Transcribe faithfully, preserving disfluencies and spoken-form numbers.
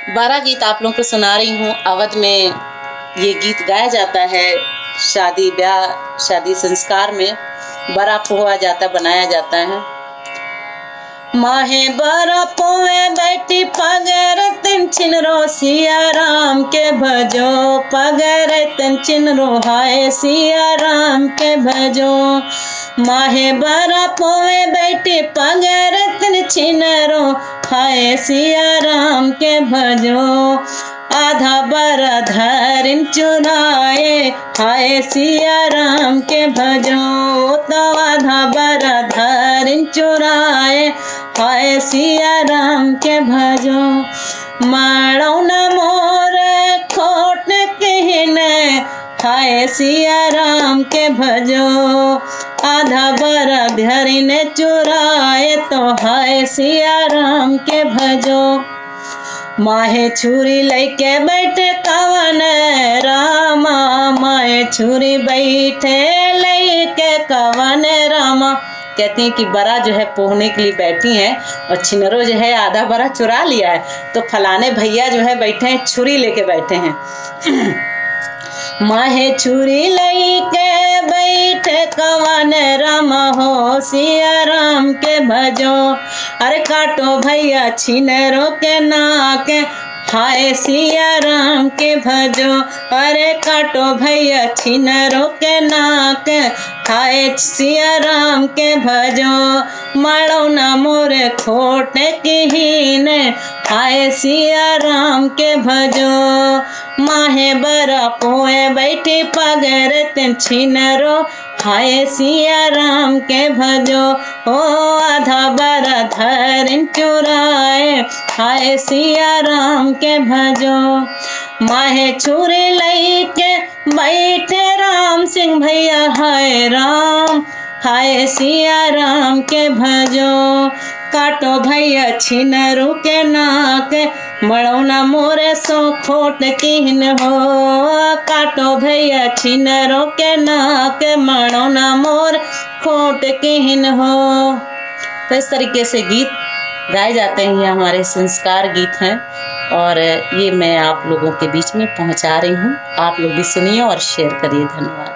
बारह गीत आप लोगों को सुना रही हूँ। अवध में ये गीत गाया जाता है, शादी ब्याह, शादी संस्कार में बरा पोहवा जाता, बनाया जाता है। माहे बरा पोवे बैठी पगरतन छिनरो सिया राम के भजो, पगरतन छिनरो हाय सिया राम के भजो। माहे बरा पोवे बैठी पगरतन छिनरो हाय सिया राम के भजो। आधा बरा धरिन चुराए हाय सिया राम के भजो, तो आधा बरा धरिन चुराए हाय सिया राम के भजो। माड़ो न मोर खोट किहिन हाय सिया राम के भजो। आधा बरा धरिन चुराए तो हाय सिया राम के भजो। माहे छुरी लइके बैठे कवन रामा, माहे छुरी बैठे लइके कवन रामा। कहती हैं कि बरा जो है पोहने के लिए बैठी हैं और छिनरो जो है आधा बरा चुरा लिया है, तो फलाने भैया जो है बैठे हैं, छुरी लेके बैठे हैं। माहे छुरी लइके बैठे कवन राम हो सिया राम के भजो। अरे काटो भैया छिनरो के नाक हाय सिया राम के भजो। अरे काटो भैया छिनरो के नाक हाय सिया राम के भजो। माड़ो ना मोर खोट किहिन हाय सिया राम के भजो। माहे बरा पोए बैठी पगरतन छिनरो हाय सिया राम के भजो। ओ आधा बरा धरिन चुराए हाय सिया राम के भजो। माहे छुरी लइके बैठे राम सिंह भैया हाय राम हाय सिया राम के भजो। काटो भैया छिनरो के नाक मड़ौना मोरे सो खोट किहिन हो। काटो भैया छिनरो के नाक मड़ौना मोर खोट किहिन हो। तो इस तरीके से गीत गाए जाते हैं, ये हमारे संस्कार गीत हैं और ये मैं आप लोगों के बीच में पहुंचा रही हूँ। आप लोग भी सुनिए और शेयर करिए। धन्यवाद।